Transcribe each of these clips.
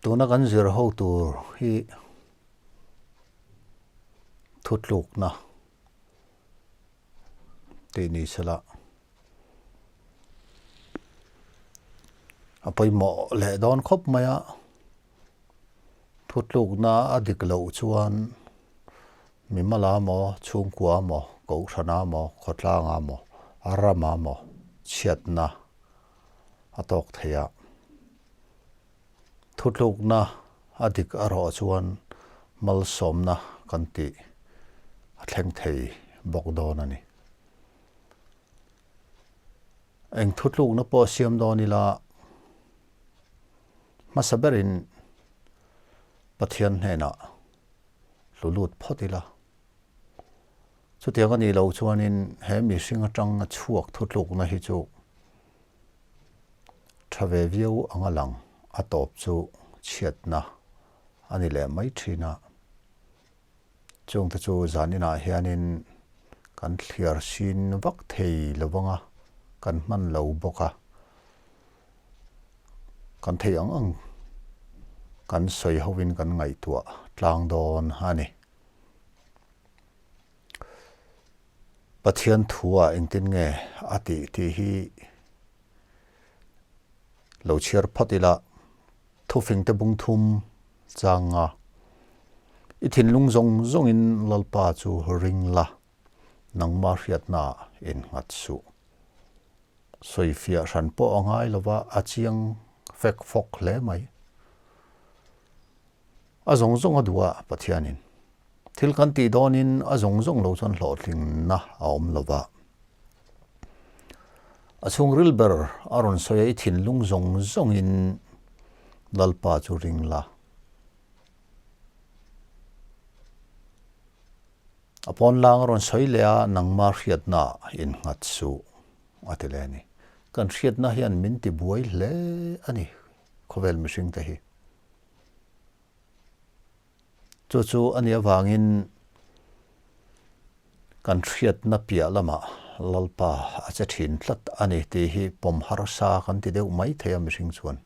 Tuna kan zir ho tur hi thutlukna tih ni sela a pawimawh leh dawn khawp mai a, thutlukna a dik loh chuan mi mala maw, chhungkua maw, kohhrana maw, khawtlanga maw, rama maw chhiatna a tawk thei a. Thutlukna a dik erawh chuan malsawmna kan tih a thleng thei bawk dawn a ni. Eng thutlukna pawh siam dawn ila hmasa berin Pathian hnenah hlu lut phawt ila. Chutiang a nih loh chuanin he mihring atanga chhuak thutlukna hi chu Tha ve viau anga lang a tawp chu chhiatna a ni leh mai thin a. Chungte chu zaninah hianin kan thliar sin vak thei lo vang a, kan hman lo bawk a. Kan thei ang ang kan sawi hovin kan ngaihtuah tlang dawn a ni. Pathian thua engtin nge a tih tih hi lo chhiar phawt ila, thufingte bung thum chang a, I thinlung zawng zawngin Lalpa chu ring la, nangma hriatna innghat suh. Sawifiah hran pawh a ngai lova a chiang fek fawk hle mai. A zawng zawng a duh a Pathianin. Thil kan tih dawnin a zawng zawng lo chuan hlawhtlinna a awm lo va. A chhungril ber a rawn sawi a, i thinlung zawng zawngin Lalpa chu ring la. A pawnlang a rawn sawi leh a, nangma hriatna innghat suh a ti leh a ni. Kan hriatna hian min tibuai hle a ni khawvel mihringte hi. Chu chu a nih avangin kan hriatna piah lamah Lalpa a che thin tlat a ni tih hi pawm harsa kan ti deuh mai thei a mihring chuan.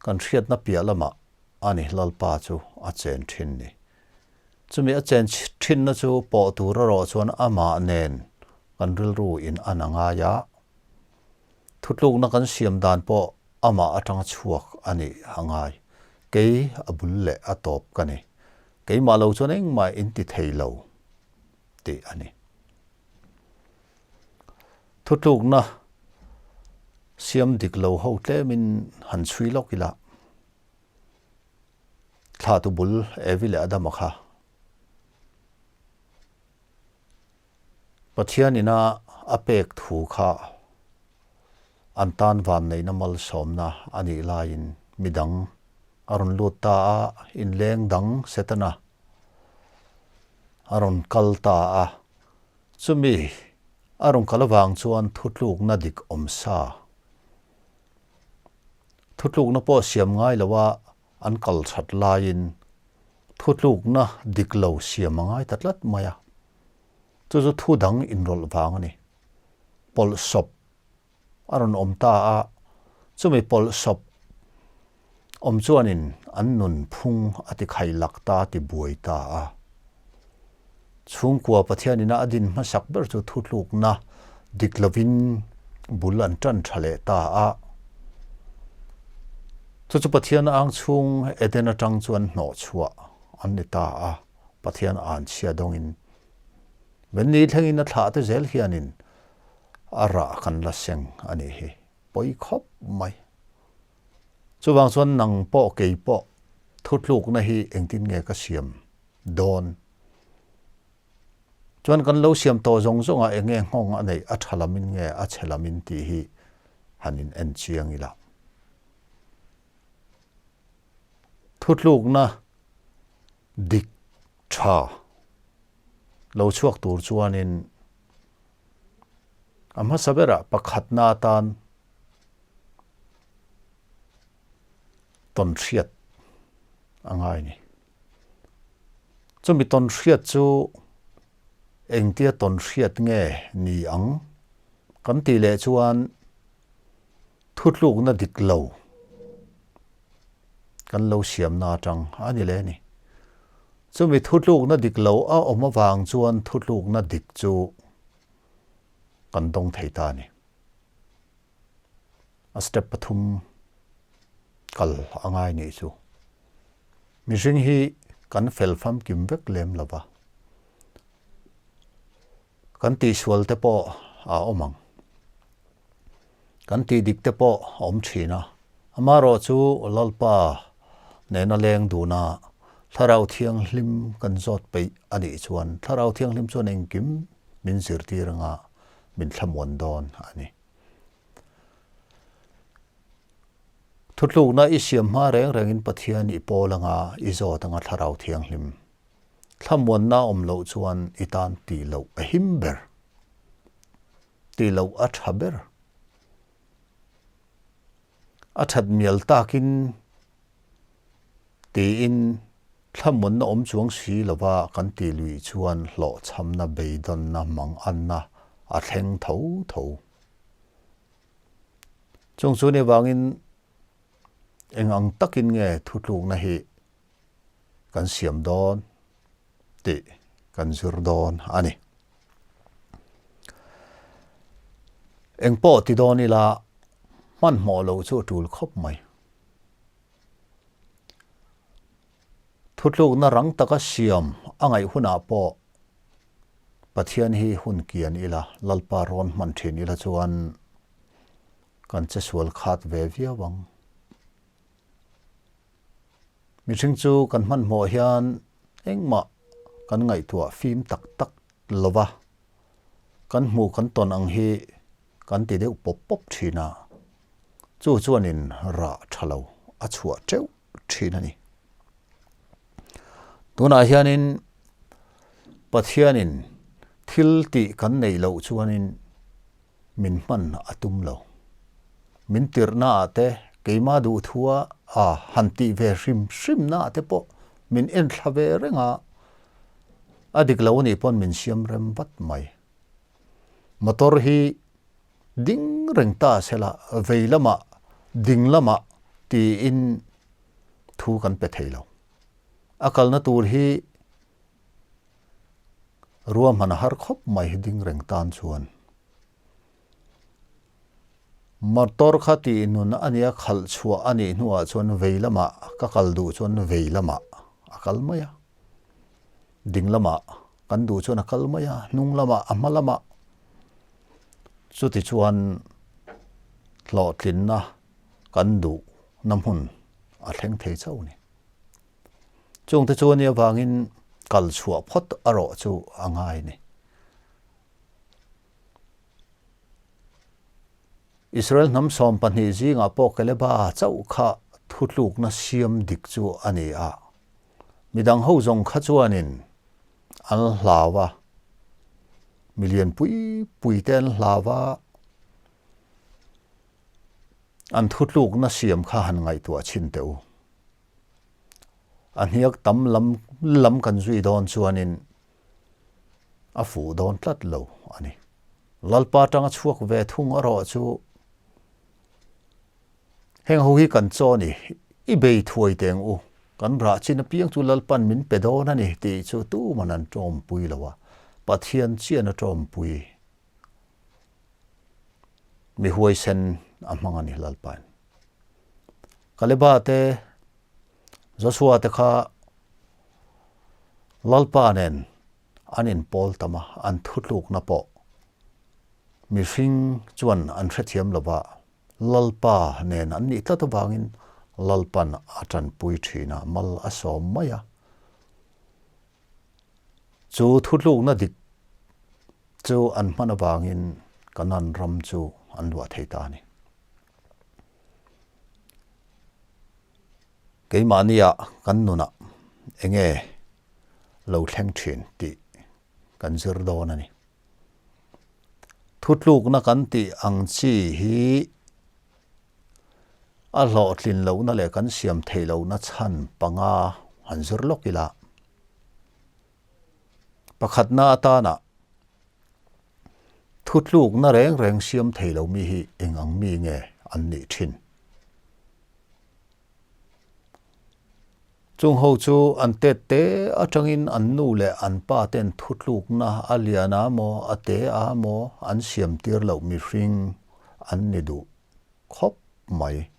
Kan hriatna piah lamah a ni Lalpa chu a chen thin ni. Chumi a chen thinna chu pawh tur erawh chuan amah nen kan rilru in an a ngai a. Thutlukna kan siam dan pawh amah atanga chhuak a nih a ngai. Kei a bul leh a tawp ka ni. Keimah lo chuan engmah in ti thei lo tih a ni. Thutlukna siam dik lo ho tlemin han chhui lawk ila, thlahtu bul Evi leh Adama kha Pathian ina a pek thu kha an tan vanneihna malsawmna a nih laiin midang a rawn lut ta a, inleng dang Setana a rawn kal ta a. Chumi a rawn kal avang chuan thutlukna dik awm sa, thutlukna pawh siam ngai loa an kal that laiin thutlukna dik lo siam a ngai ta tlat mai a. Chu chu thu dang inrawlh vang a ni. Pawlhsawp a rawn awm ta a, chumi pawlhsawp awm chuanin an nun phung a ti khailak ta a ti buai ta a. Chhungkua Pathianina a din hmasak ber chu thutlukna dik lovin bul an tan tha leh ta a. Chu chu Pathian ang chhung Eden atang chuan hnawhchhuah an ni ta a. Pathian an chhia dawngin Venni thlengin a thlah te zel hianin a rah kan la seng a nih hi. Pawi khawp mai. Chuvang chuan nang pawh kei pawh thutlukna hi engtin nge ka siam dawn? Chuan kan lo siam tawh zawng zawngah eng nge nghawng a neih a tha lamin nge a chhe lamin tih hi han in en chiang ila. Thutlukna Dik tha lo chhuak tur chuanin a hmasa berah pakhatna atan tawnhriat a ngai a ni. Chumi tawnhriat chu engtia tawnhriat nge ni ang kan tih leh chuan thutlukna dik lo. Kan lo siamna atang a ni leh a ni. Chumi thutlukna dik lo a awm avang chuan thutlukna dik chu kan dawng thei ta a ni. A step pathum kal a ngai nih chu. Mihring hi kan fel famkim vek lem lo va. Kan tihsual te pawh a awm ang. Kan tih dik te pawh a awm thin a. Amaherawh chu Lalpa nena leng duna Thlarau Thianghlim kan zawt peih a nih chuan Thlarau Thianghlim chuan engkim min zirtir anga min thlamuan dawn a ni. Thutlukna i siam hma reng rengin Pathian i pawl anga i zawt anga Thlarau Thianghlim Thlamuanna awm loh chuan i tan tih loh a him ber, tih loh a tha ber. A that mial takin tiin thlamuanna awm chuang si lova kan tih luih chuan hlawhchhamna, beidawnna, manganna a thleng tho tho. Chung chu ni avangin eng ang takin nge thutlukna hi kan siam dawn tih kan zir dawn a ni. Engpawh ti dawn ila hmanhmawh loh chu a tul khawp mai. Thutlukna rang taka siam a ngaih hunah pawh Pathian hi hun kian ila, Lalpa rawn hman thin ila chuan kan che sual khat ve viau ang. Mihring chu kan hmanhmawh hian engmah kan ngaihtuah fim tak tak lo va, kan hmuh kan tawn ang hi kan ti deuh pawp pawp thin a, chu chuanin rah tha lo a chhuah teuh thin a ni. Tunah hianin Pathianin thil tih kan neih loh chuanin min hman a tum lo. Min tirhna ah te, keimah duhthua a han tih ve hrim hrim na ah te pawh min en thla ve reng a, a dik lo anih pawn min siam rem vat mai. Motor hi ding reng ta sela vei lamah ding lamah tiin thu kan pe thei lo. A kalna tur hi Ruahman a har khawp mai hi ding reng tan chuan. Motor kha tih nun a nia khalh chhuah a nih hnuah chuan vei lamah ka kal duh chuan vei lamah a kal mai a, ding lamah kan duh chuan a kal mai a, hnung lamah a hma lamah chuti chuan hlawhtlinna kan duhna hmun a thleng thei chauh a ni. Chungte chu a nih avangin kal chhuah phawt a rawh chu a ngai a ni. Israel hnam 12 zingah pawh Kaleba chauh kha thutlukna siam dik chu a ni a. Midang ho zawng kha chuanin an hlau a, milian pui pui te an hlau a, an thutlukna siam kha han ngaihtuah chhin teh u. A hniak tam lam lam kan zui dawn chuanin a fuh dawn tlat lo a ni. Lalpa atanga chhuak ve thung erawh chu heng ho hi kan chaw a ni, i bei thuai teng u, kan rah chin apiang chu Lalpan min pe dawn a ni tih chu tuman an tawmpui lo a, Pathian chian a tawmpui. Mi huaisen a hmang a ni Lalpain. Kaleba te, Joshua te kha Lalpa nen an inpawl tam a, an thutlukna pawh mihring chuan an hrethiam lo va, Lalpa nen an nih tlat avangin Lalpan a tanpui thin a, mal a sawm mai a. Chu thutlukna dik chu an hman avangin Kanan ram chu an luah thei ta a ni. Keimahnia kan nunah enge lo thleng thin tih kan zir dawn a ni. Thutlukna kan tih ang chi hi a hlawhtlin lohna leh kan siam theih lohna chhan panga han zir lawk ila. Pakhatna atana Thutlukna reng reng siam thei lo mi hi eng ang mi nge an nih thin? Chung ho chu an tet te atangin an nu leh an pa ten thutlukna a lian a maw a te a maw an siam tir loh mihring an ni duh khawp mai.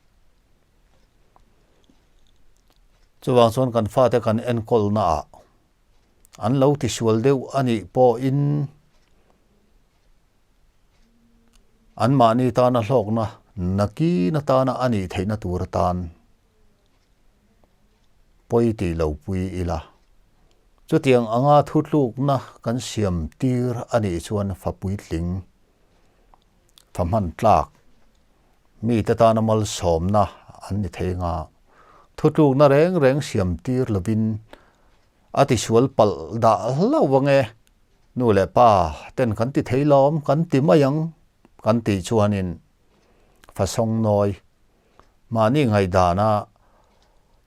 Chuvang chuan kan fate kan enkawlna ah an lo tisual deuh a nih pawhin anmahni tana hlawkna nakin atana a nih theihna tur atan pawi tih lo pui ila. Chutiang anga thutlukna kan siam tir a nih chuan fa puitling, fa hman tlak, mite tana malsawmna an ni thei anga thutlukna reng reng siam tir lovin a tisual palh dah hlauh ange. Nu leh pa ten kan ti thei lawm kan ti mai ang kan tih chuanin fa sawngnawi Mahni ngaihdana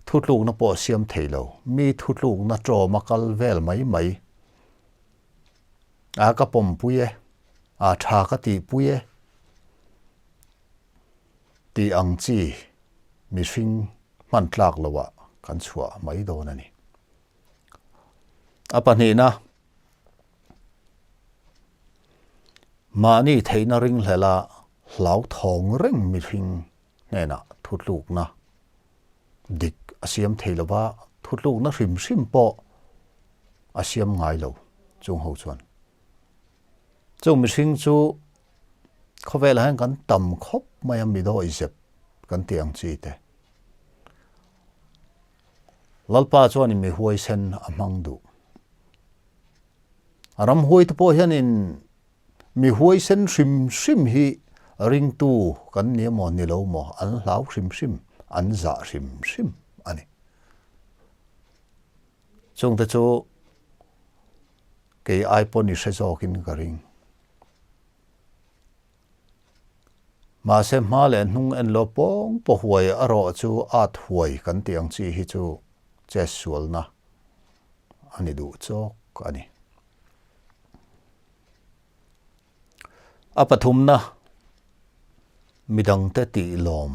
thutlukna pawh siam thei lo, mi thutlukna ṭawma kal vel mai mai. A ka pawmpui e, a ṭha ka tihpui e tih ang chi mihring hman tlak loah kan chhuah mai dawn a ni. A pahnihna, mahni theihna ringhlela hlauthawng reng mihring hnenah thutlukna dik a siam thei lova, thutlukna hrim hrim pawh a siam ngai lo chung ho chuan. Chung mihring chu khawvelah hian kan tam khawp mai a, midawi zep kan tih ang chi te. Lalpa chuanin mi huaisen a hmang duh. A ramhuaite pawh hianin mi huaisen hrim hrim hi ringtu kan ni emaw ni lo maw an hlau hrim hrim, an zah hrim hrim a ni. Chungte chu kei ai pawn i hre zawkin ka ring. Mahse hma leh hnung en lo pawng paw huai a rawh chu at huai kan tih ang chi hi chu che sualna a ni duh chawk a ni. A pathumna midangte tih lawm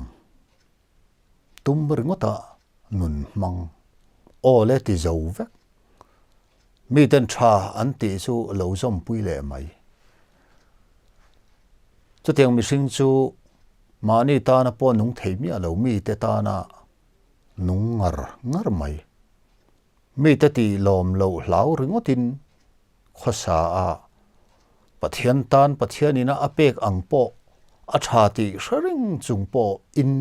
tum ringawta nun hmang aw le ti zo vek. Miten tha an tih chu lo zawmpui leh mai. Chutiang mihring chu mahni tana pawh nung thei miah lo mite tana nung ngar ngar mai. Mite tih lawm loh hlau ringawtin khawsa a Pathian tan Pathian ina a pek ang pawh a tha tih hre reng chung pawh in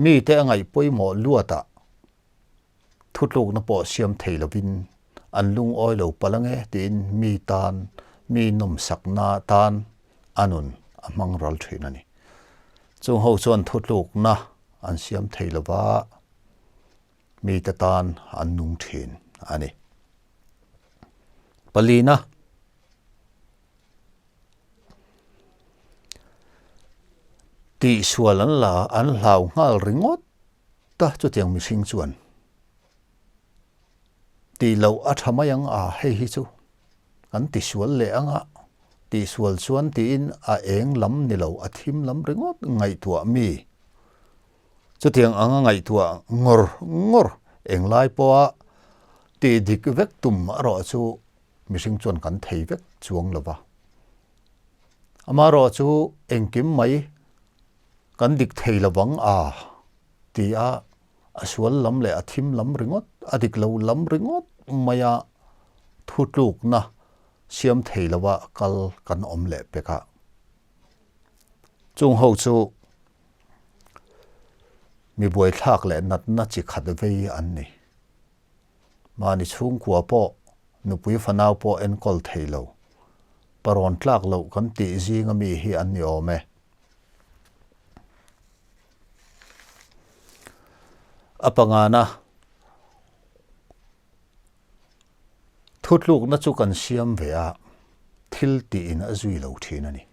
mite a ngaih pawimawh luatah Thutlukna pawh siam thei lovin an lungawi lo palh ange tiin mi tan, mi nawmsakna tan a nun a hmang ral thin a ni. Chung ho chuan thutlukna an siam thei lova, mite tan an nung thin a ni. Palina. Tihsual an la, an hlau nghal ringawt. Ta chutiang mihring chuan tih loh a tha mai ang a, hei hi chu kan tisual leh ang a, tihsual chuan tiin a eng lam ni lo a thim lam ringawt ngaihtuah mi chutiang anga ngaihtuah ngawr ngawr englai pawha tih dik vek tum erawh chu mihring chuan kan thei vek chuang lo va. Amaherawh chu engkim mai Kan dik thei lo vang a ti a, a sual lam leh a thim lam ringawt, a dik lo lam ringawt maia thutlukna siam thei lova kal kan awm leh pek a. Chung ho chu mi buaithlak leh natna chi khat vei an ni. Mahni chhungkua pawh nupui fanau pawh enkawl thei lo, parawn tlak loh kan tih zinga mi hi an ni awm e. A pangana thutlukna chu kan siam ve a, thil tiin a zui lo thin a ni.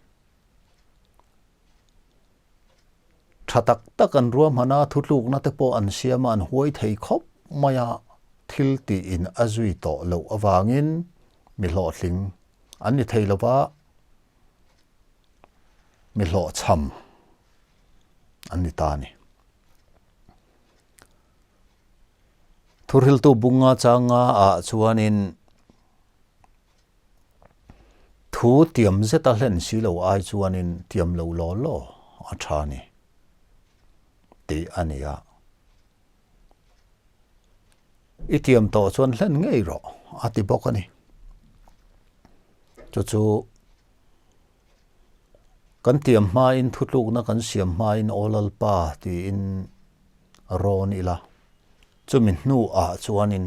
Tha tak tak an ruahman a, thutlukna te pawh an siam a, an huai thei khawp mai a, thil tiin a zui tawh loh avangin mi hlawhtling an ni thei lo va, mi hlawhchham an ni ta a ni. Thuhriltu bunga changa ah chuanin thu tiam zeta hlen si lo ai chuanin tiam lo law law a tha ni tih a ni a. I tiam tawh chuan hlen ngei rawh a ti bawk a ni. Chu chu kan tiam hmain thutlukna kan siam hmain Aw Lalpa tiin rawn ila. Chumi hnuah chuanin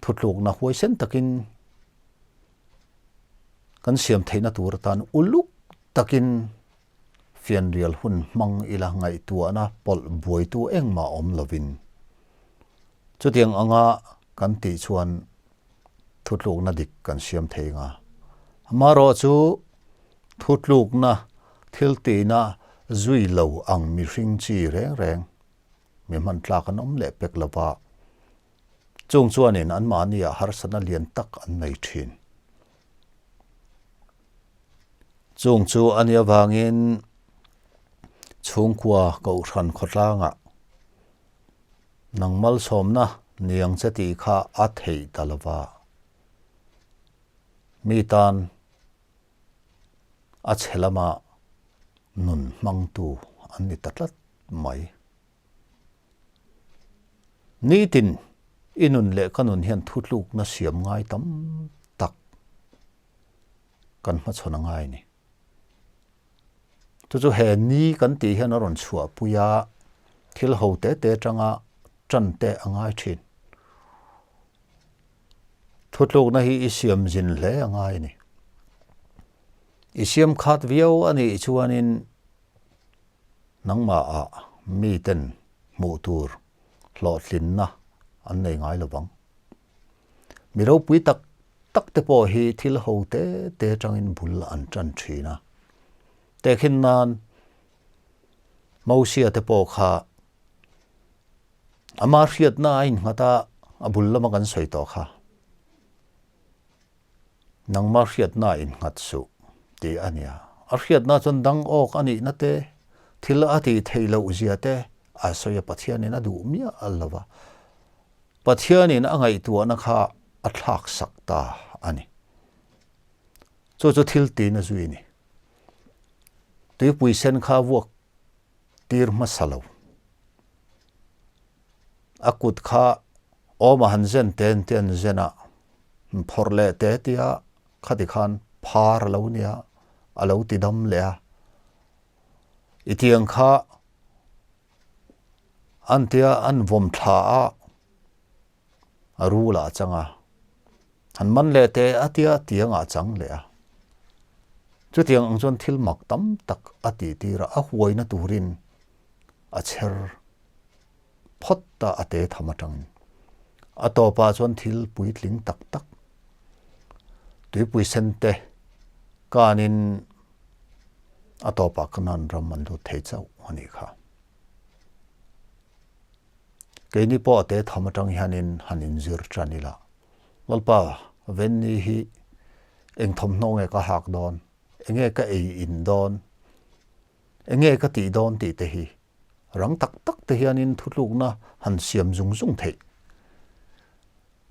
thutlukna huaisen takin kan siam theihna tur atan uluk takin fianrial hun hmang ila ngaihtuahna pawlh buaitu engmah awm lovin chutiang anga kan tih chuan thutlukna dik kan siam thei nga. Amaherawh chu thutlukna thil tihna zui lo ang mihring chi reng reng mi hman tlak an awm leh pek lova, chung chuanin anmahniah harsatna lian tak an nei thin. Chung chu a nih avangin chhungkua Kohhran khawtlangah nang malsawmna niang che tih kha a theih ta lova, mi tan a chhe lama nun hmangtu an ni ta tlat mai. Nitin i nun leh ka nun hian thutlukna siam ngai tam tak kan hmachhawn a ngai a ni. Chu chu he ni kan tih hian a rawn chhuahpui a, thil ho te te atanga tan te a ngai thin. Thutlukna hi i siam zin hle a ngai a ni. I siam khat viau a nih chuanin nangmahah miten hmuh tur hlawhtlinna an nei ngai lo vang. Mi ropui tak tak te pawh hi thil ho te te atangin bul an tan thin a. Tehkhin nan Mosia te pawh kha ama hriatna a innghat a, a bul lama kan sawi tawh kha. Nangma hriatna a innghat suh tih a nia. A hriatna chuan dang awk a nihna te, thil a tih theih loh zia te a sawi a, Pathianin a duh miah lo va. Pathianin a ngaihtuahna kha a thlak sak ta a ni. Chu chu thil tina zui a ni. Tuipui sen kha vuak tir hmasa lo. A kut kha awm a han zen te an ti an zen a, an phawrh leh te tia khati khan phar a lo nia, a lo ti dam leh a. I tiang kha An tia an vawm thla a, a rul ah a chang a. Han man leh teh a tia tiang ah a chang leh a. Chutiang ang chuan thil mak tam tak a tih tir a, a huaina turin a chher phawt ta a te tham atangin. A tawpah chuan thil puitling tak tak, tuipui sen te kanin a tawpah Kanaan ram an lut thei chauh a nih kha. Keini pawh a te tham atang hianin han inzir tan ila, Lalpa, Venni hi eng thawmhnaw nge ka hak dawn, enge ka ei in dawn, enge ka tih dawn tih te hi rang tak tak te hianin thutlukna han siam zung zung theih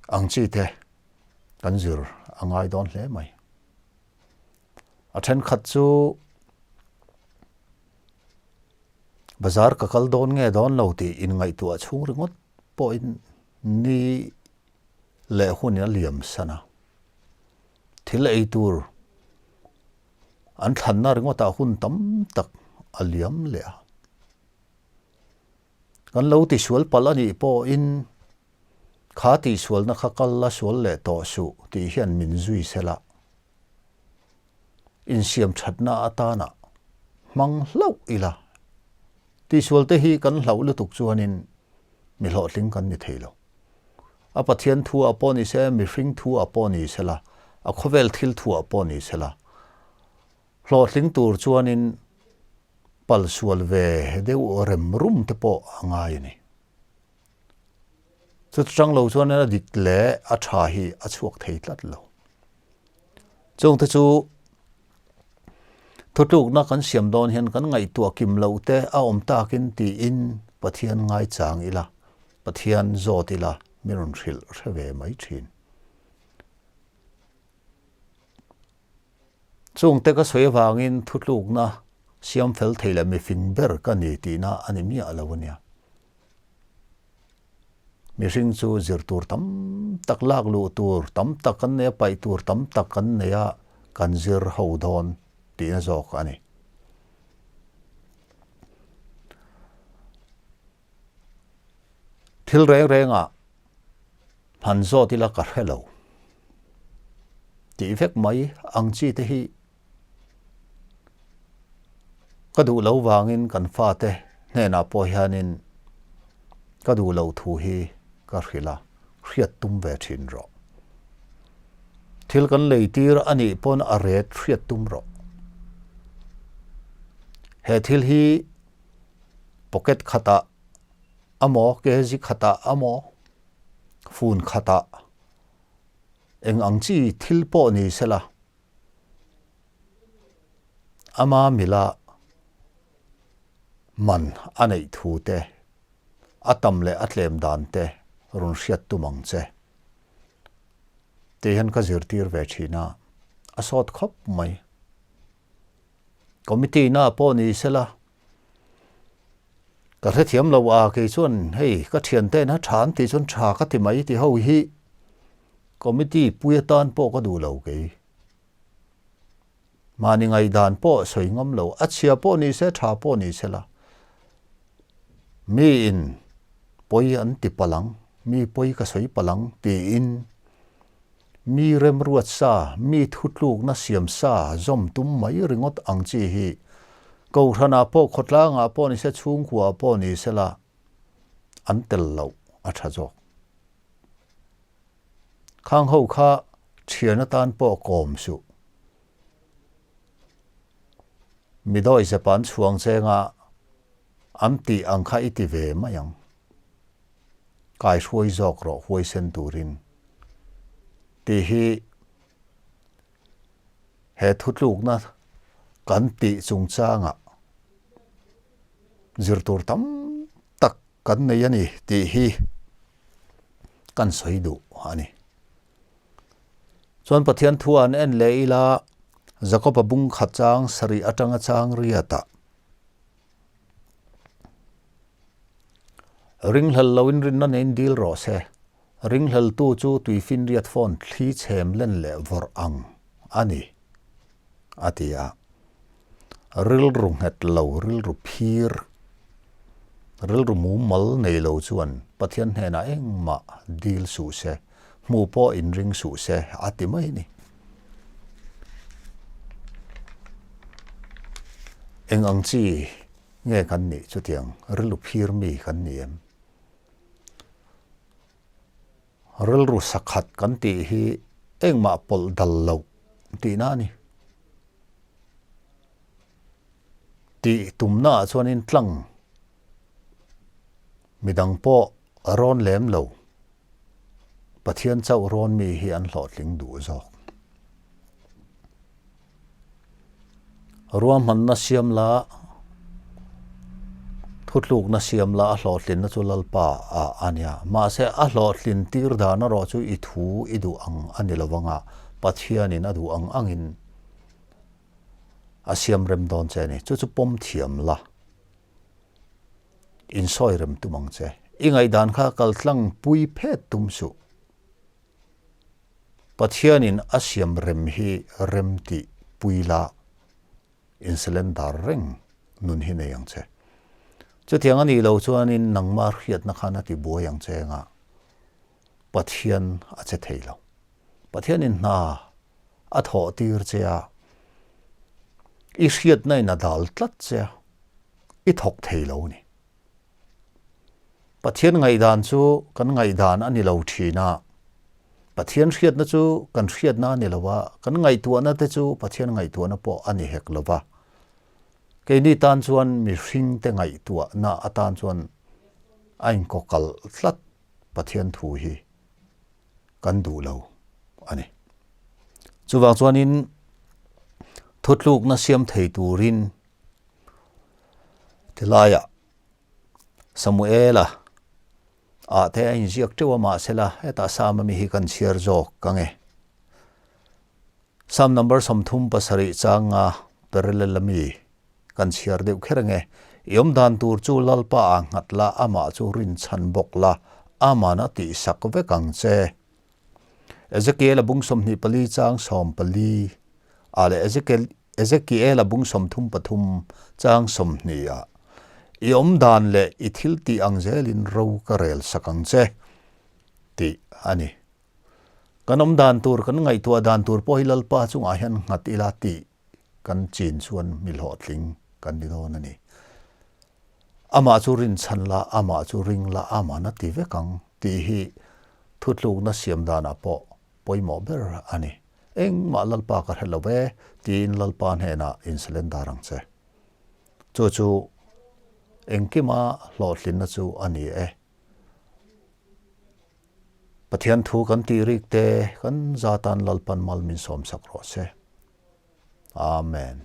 ang chi te kan zir a ngai dawn hle mai. A thenkhat chu Bazar ka kal dawn nge dawn lo tih inngaihtuah chhung ringawt pawhin ni leh hun a liam san a. Thil ei tur an thlanna ringawtah hun tam tak a liam leh a. Kan lo tisual palh a nih pawhin kha tihsualna kha kal la sual leh tawh suh tih hian min zui sela. Insiam thatna atana hmang hlauh ila, tihsualte hi kan hlauh lutuk chuanin mi hlawhtling kan ni thei lo. A Pathian thu ah pawh ni se, mihring thu ah pawh ni sela, a khawvel thil thu ah pawh ni sela, hlawhtling tur chuanin palsual ve deuh rem rum te pawh a ngai a ni. Chutchang lo chuan a dik leh a tha hi a chhuak thei tlat lo. Chungte chu thutlukna kan siam dawn hian kan ngaihtuah kim loh te a awm takin tiin Pathian ngaichang ila. Pathian zawt ila min rawn hrilh hre ve mai thin. Chungte ka sawi avangin thutlukna siam fel thei leh mifing ber ka ni tihna a ni miah lo a nia. Mihring chu zir tur tam tak lak luh tur tam tak kan nei a, paih tur tam tak kan nei a, kan zir ho dawn tihna zawk a ni. Thil reng rengah han zawt ila ka hre lo tih vek mai ang chi te hi ka duh lo vangin kan fate hnenah pawh hianin ka duh loh thu hi ka hrilh a, hriat tum ve thin rawh. Thil kan lei tir a nih pawn a ret hriat tum rawh. He thil hi pocket khatah amaw kg khatah amaw fun khatah eng ang chi thil pawh ni sela ama mila man a neih thu te a tam leh a tlem dan te rawn hriat tum ang che tih hian ka zirtir ve thin a, a sawt khawp mai. Committee na pawh ni sela ka hrethiam lo a kei chuan hei ka thian te na tha an tih chuan tha ka ti mai ti ho hi committee pui atan pawh ka duh lo kei mahni ngaihdan pawh sawi ngam lo a chhia pawh ni se tha pawh ni sela mi in pawi an ti palh ang mi pawi ka sawi palh ang tiin Mi remruat sa, mi thutlukna siam sa zawm tum mai ringawt ang chi hi Kohhranah pawh khawtlangah pawh ni se chhungkuaah pawh ni sela an tel loh a tha zawk. Khang ho kha thian atan pawh kawm suh. Mi dawizepa an chhuang chenga an tih ang kha i ti ve mai ang. Kaihruai zawk rawh huaisen turin tih hi he thutlukna kan tih chungchangah zir tur tam tak kan nei a ni tih hi kan sawi duh a ni. Chuan Pathian thu an en leh ila Jakob-a bung khat chang sarih atanga chang riatah Ringhlel loin rinna neiin dil rawh se. Ringhleltu chu tuifinriat phone thli chhem len leh vawrh ang a ni, a ti a. Rilru nghet lo, rilru phir, rilru mumal nei lo chuan Pathian hnenah engmah dil suh se, hmuh pawh inring suh se, a ti mai a ni. Eng ang chi nge kan nih chutiang rilru phir mi kan ni em? Rilru sakhat kan tih hi engmah pawlh dal loh tihna a ni. Tih tumnaah chuanin tlang midang pawh rawn lem lo. Pathian chauh rawn mi hi an hlawhtling duh zawk. Ruahmanna siam la, thutlukna siam la a hlawhtlinna chu Lalpa ah a nia. Mahse a hlawhtlin tir dan erawh chu i thu i duh ang a ni lo vanga Pathianin a duh ang angin a siam rem dawn che a ni. Chu chu pawm thiam la. Insawi rem tum ang che. I ngaihdan kha kal tlang pui phet tum suh. Pathianin a siam rem hi rem tih pui la insurrender reng nun hi nei ang che. Chutiang a nih lo chuanin nangmah hriatna khan a ti buai ang che anga Pathian a che thei lo. Pathianin hna a thawh tir che a, i hriatna in a dal tlat che a, i thawk thei lo a ni. Pathian ngaihdan chu kan ngaihdan a ni lo thin a, Pathian hriatna chu kan hriatna a ni lo a, kan ngaihtuahna te chu Pathian ngaihtuahna pawh a ni hek lo va. Keini tan chuan mihringte ngaihtuahna atan chuan a inkawkalh tlat Pathian thu hi kan duh lo a ni. Chuvang chuanin thutlukna siam thei turin tilaiah Samuela. Ah te a inziak teuh a mahsela hetah Sam ami hi kan chhiar zawk ka nge. Sam number 37 changa parallel ami kan chhiar deuh kher ange. I awm dan tur chu Lalpa ah nghat la, amah chu rinchhan bawk la, aman a tihsak vek ang che. Ezekiel-a bung 24 chang 14 ah leh Ezekiel-a bung 33 chang 20 ah, I awm dan leh i thil tih ang zelin ro ka rel sak ang che, tih a ni. Kan awm dan tur, kan ngaihtuah dan tur pawh hi Lalpa chungah hian nghat ila tih kan chin chuan mi hlawhtling kan ni dawn a ni. Amah chu rinchhan la, amah chu ring la, aman a ti vek ang tih hi thutlukna siam danah pawh pawimawh ber a ni. Engmah Lalpa ka hre lo ve tiin Lalpa hnenah insurrender ang che. Chu chu engkima hlawhtlinna chu a ni e. Pathian thu kan tih rik te kan zatan Lalpan mal min sawmsak rawh se. Amen.